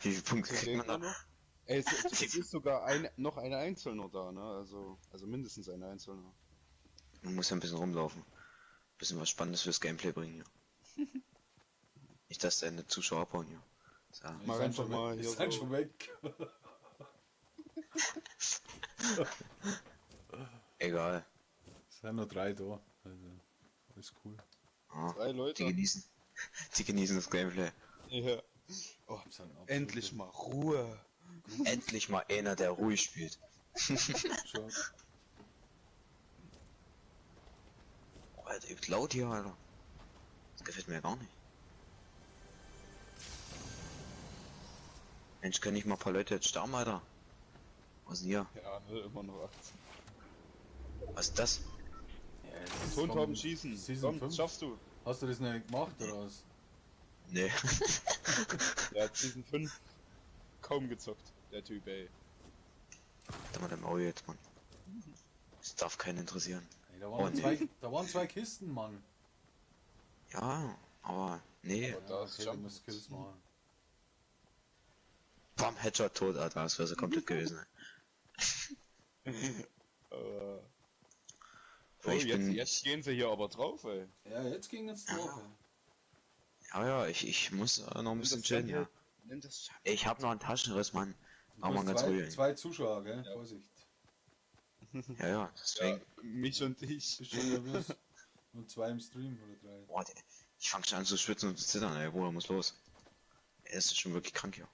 Wie viele Punkte Sind kriegt man Gegner da? noch? Ey, es ist sogar noch ein Einzelner da, ne? Also mindestens ein Einzelner. Man muss ja ein bisschen rumlaufen. Bisschen was Spannendes fürs Gameplay bringen hier. Nicht, dass deine Zuschauer abhauen hier. So. Die Mach sind einfach schon mal weg. Die hier sind so. schon weg. Egal. Es sind noch 3 da. Also, alles cool. Ah, 3 Leute. Die genießen. Die genießen das Gameplay. Ja. Sind absolute Endlich mal Ruhe. Endlich mal einer, der ruhig spielt. Schon. Oh, Alter, übt laut hier, Alter. Das gefällt mir gar nicht. Mensch, können nicht mal ein paar Leute jetzt sterben, Alter? Was ist denn hier? Ja, ne, immer noch 18. Was ist das? Ja, das ist Tontauben vom schießen. Season Komm, 5. schaffst du. Hast du das noch nicht gemacht oder was? Nee. Der hat Season 5 kaum gezockt, der Typ, ey. Warte mal, der Maul jetzt, Mann. Das darf keinen interessieren. Ey, da, Oh, waren nee. da waren zwei Kisten, Mann. Ja, aber nee. Aber da ist Okay, du Jump. musst Kills machen. Bam, Headshot tot, Alter. Das wäre so komplett gewesen. ey. Oh, Ich jetzt, bin- jetzt gehen sie hier aber drauf, ey. Ja, jetzt ging es drauf. ey. Ja, ja, ich muss noch ein bisschen das chillen, Jump. ja. Nimm das Jump. Ey, ich hab noch einen Taschenriss, Mann. Du Mach mal hast ganz zwei, ruhig. zwei Zuschauer, gell? Vorsicht. Ja, ja, deswegen. Ja, mich und dich. Bist schon nervös. Nur zwei im Stream oder drei. Boah, ich fang schon an zu schwitzen und zu zittern, ey, Bruder, muss los. Er ist schon wirklich krank hier.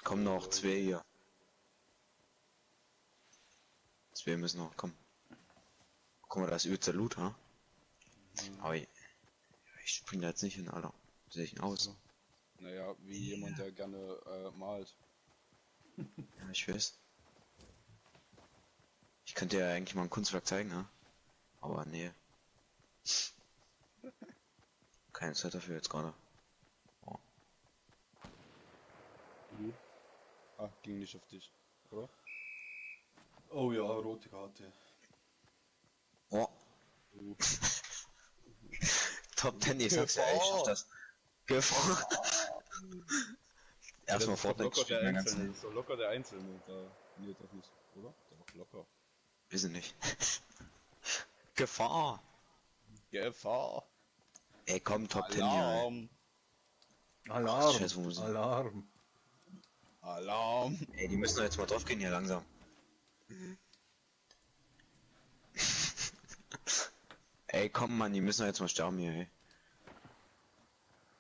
Kommen noch zwei hier. Zwei müssen noch, komm. Guck mal, da ist übelster Loot, ha? Aber ich spring da jetzt nicht hin, Alter. Wie sehe ich denn aus? Naja, wie jemand, der gerne malt. Ja, ich weiß. Ich könnte ja eigentlich mal ein Kunstwerk zeigen, ne? Aber nee. Keine Zeit dafür jetzt gerade. Oh. Ah, ging nicht auf dich, oder? Oh ja, rote Karte. Oh. Top 10, ich sag's ja, ey, ich schaff das. Gefahr. Erstmal Das ist doch Fortnite locker gespielt, der mein ganzen Einzelne. Das ist doch locker der Einzelne. Da. Nee, doch nicht, oder? Doch, locker. Wissen nicht. Gefahr! Gefahr! Ey, komm, Top 10 hier. Ey. Alarm! Alarm! Scheiße, wo sind- Alarm! Alarm! Ey, die müssen doch jetzt mal drauf gehen hier langsam. Ey, komm, Mann, die müssen doch jetzt mal sterben hier, ey.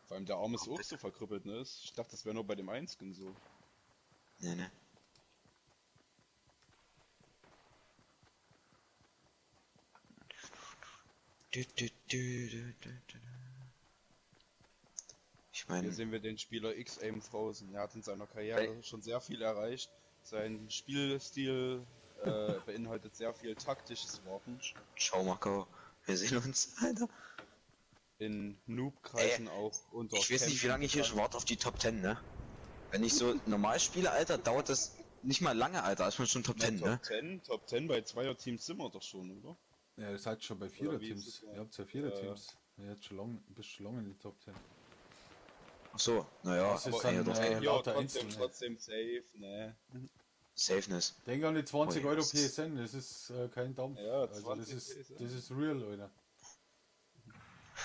Vor allem der Arm ist auch so verkrüppelt, ne? Ich dachte, das wäre nur bei dem einen Skin so. Nee, ne. Du, du, du, du, du, du. Ich meine, Hier sehen wir den Spieler X-Aim Frozen. Er hat in seiner Karriere schon sehr viel erreicht. Sein Spielstil beinhaltet sehr viel taktisches Warten. ciao Marco, wir sehen uns, Alter. In Noob-Kreisen auch unter. Ich weiß nicht, wie lange ich hier schon warte auf die Top 10, ne? Wenn ich so normal spiele, Alter, dauert das nicht mal lange, Alter. Ist man schon Top 10, Top ne? 10, Top 10 bei Zweier-Teams sind wir doch schon, oder? Ja, ihr seid schon bei Oder wie ist Vierer-Teams. das da? Ihr habt ja Vierer-Teams. Ihr habt schon lang, bist schon lange in die Top 10. Ach so, naja, Das ist aber dann, ey, drauf gehen. Ja, lauter trotzdem, Einzelne. trotzdem safe, ne? Safeness. Denk an die 20 Oh, Euro yes. PSN, das ist kein Dampf. Ja, also das 20 ist, PSN. das ist real, Alter.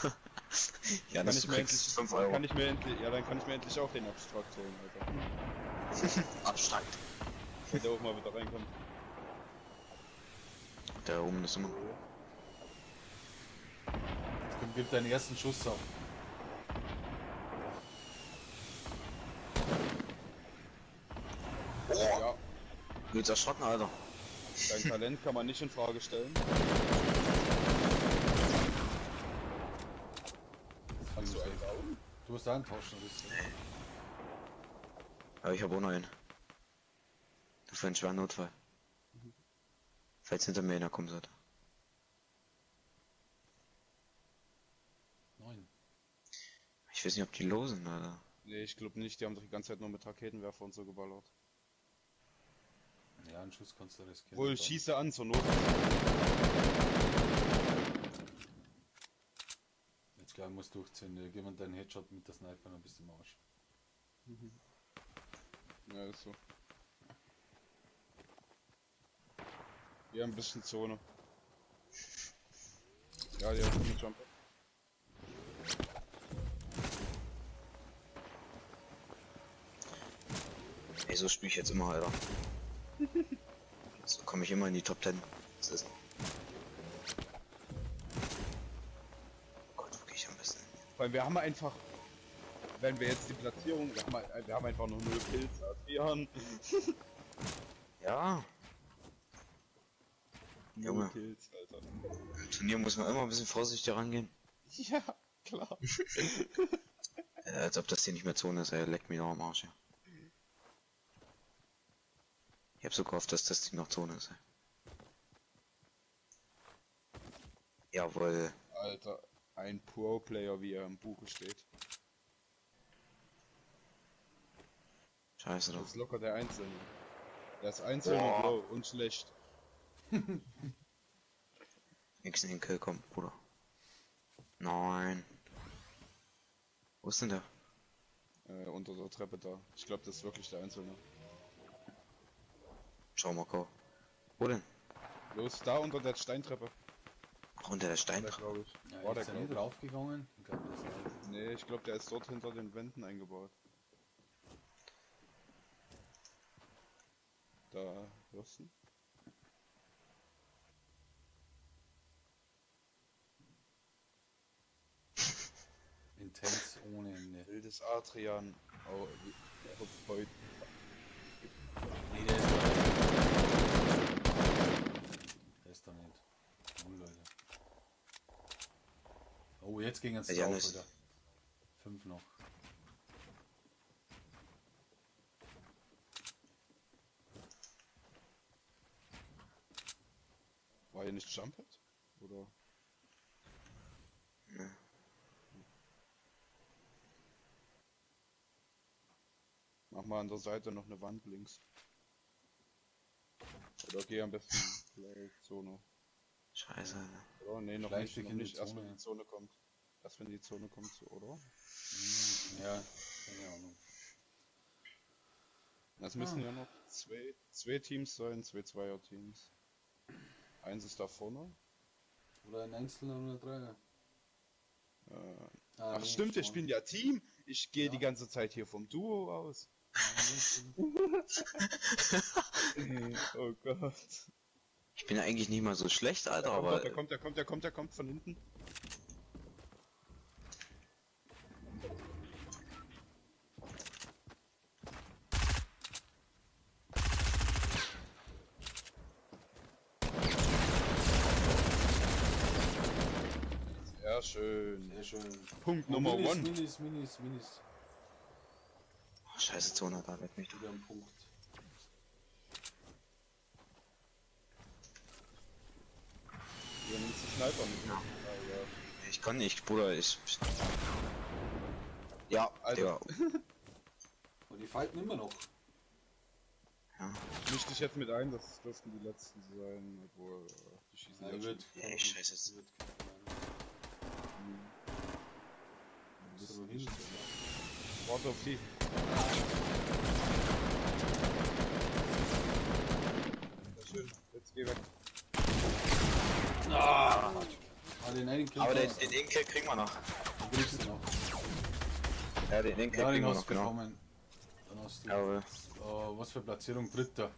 Ja, Kann das ich du mir kriegst endlich, 5 Euro. Kann ich mir endlich, ja, dann kann ich mir endlich auch den Abstrakt holen, Alter. Abstrakt. Wenn der auch mal wieder reinkommt. Da oben ist immer. Jetzt komm, gib deinen ersten Schuss ab. Oh! Ja, Du bist erschrocken, Alter. dein Talent kann man nicht in Frage stellen. Hast du einen Down? Du hast auch einen Taschenriss. ne? Aber ich habe auch noch einen. Für einen schweren Notfall. Falls hinter mir einer kommen sollte. Neun. Ich weiß nicht, ob die los sind, Alter. Nee, ich glaube nicht. Die haben doch die ganze Zeit nur mit Raketenwerfer und so geballert. Ja, einen Schuss kannst du riskieren. Wohl, schieße an zur Not. Jetzt gleich musst du durchziehen. ne? Gib mir deinen Headshot mit der Sniper, dann bist du im Arsch. Ja, ist so. Ja, ein bisschen Zone. Ja, die hat mit Jump. Ey, so spiele ich jetzt immer, Alter. So komme ich immer in die Top 10. Das ist. Oh Gott, wo gehe ich am besten Weil wir haben einfach, wenn wir jetzt die Platzierung, wir haben einfach nur 0 Kills, Adrian. Ja. 0 Junge. Kills, Alter. Im Turnier muss man immer ein bisschen vorsichtig rangehen. Ja, klar. Als ob das hier nicht mehr Zone ist, ey. Leck mich doch am Arsch, ja. Ich hab so gehofft, dass das Ding noch Zone ist, ey. Jawohl. Alter, ein Pro-Player, wie er im Buche steht. Scheiße doch. Das ist locker der Einzelne. Der ist einzeln Boah. und low und schlecht. Nix in den Kill kommt, Bruder. Nein. Wo ist denn der? Unter der Treppe da. Ich glaube, das ist wirklich der Einzelne. Schau mal, Ko. Wo denn? Los, da unter der Steintreppe. Ach, unter der Steintreppe. Glaube ich. Ja, War der, ist er nicht glaub draufgegangen? Ich glaube, das ist ich. Nee, ich glaube, der ist dort hinter den Wänden eingebaut. Da, was denn? Intens ohne Ende. Wildes Adrian. Oh, heute. Nee, der ist da nicht. Der ist da nicht. Null, Leute. Oh, jetzt ging es Ja, drauf, Janis. Alter. 5 noch. War hier nicht Jumphead? Oder? Nee. Mach mal an der Seite noch eine Wand links. Oder geh am besten gleich Zone. Scheiße, Alter. Oder? Nee, noch Schleich nicht, dich noch in die nicht. Erst wenn Zone. die Zone kommt. Erst wenn die Zone kommt, so, oder? Ja, keine Ahnung. Das müssen ja noch zwei Teams sein, zwei Zweier-Teams. Eins ist da vorne. Oder ein Einzelner oder ein Dreier. Ah, Ach nee, stimmt, wir schon. spielen ja Team. Ich gehe Ja. die ganze Zeit hier vom Duo aus. Oh Gott. Ich bin ja eigentlich nicht mal so schlecht, Alter, Da kommt, aber der kommt, der kommt, der kommt, der kommt von hinten. Sehr schön. Sehr schön. Punkt Oh, Nummer Minis, 1. Minis, Minis, Minis. Oh, scheiße Zone, da leck mich doch. Wieder ein Punkt. Du nimmst den Sniper mit. Ah, ja. Ich kann nicht, Bruder, ich. Ja, Alter. Digga. Und die fighten immer noch. Ja. Misch dich jetzt mit ein, das dürften die letzten sein, obwohl die schießen Ja, jetzt wird. schon. Ey, scheiße. Wird Das Bist du ist hin? nicht so. Warte auf die. Sehr schön, jetzt geh weg. Ah, den einen Kill Aber den, hast du. den Inkill kriegen wir noch. Den kriegst du noch. Ja, den Inkill Ja, kriegen den wir hast noch, du genau. bekommen. Dann hast du. Jawohl. Was für Platzierung? Dritter.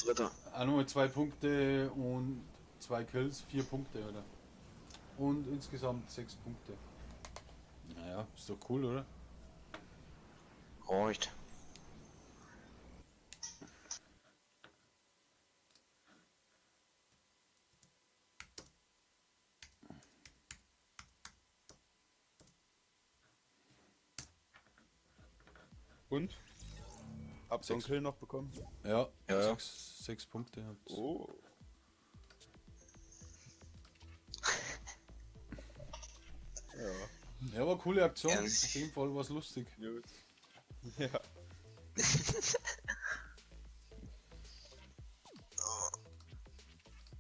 Dritter. Auch nur 2 Punkte und 2 Kills, 4 Punkte, oder? Und insgesamt 6 Punkte. Naja, ist doch cool, oder? Reicht. Und? Habt ihr einen Kill noch bekommen? Ja, Ja, ja. 6 Punkte. Habt's. Oh. Ja, Ja, war coole Aktion. Ja. Auf jeden Fall war's lustig. gut. Ja.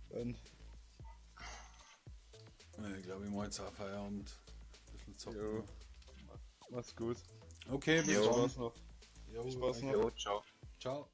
Dann, Ich glaube, ich mache jetzt auch Feierabend. Ein bisschen zocken. Jo. mach's gut. Okay, bis Jo. dann. Spaß noch. Jo, Spaß danke. noch. Jo, ciao. Ciao.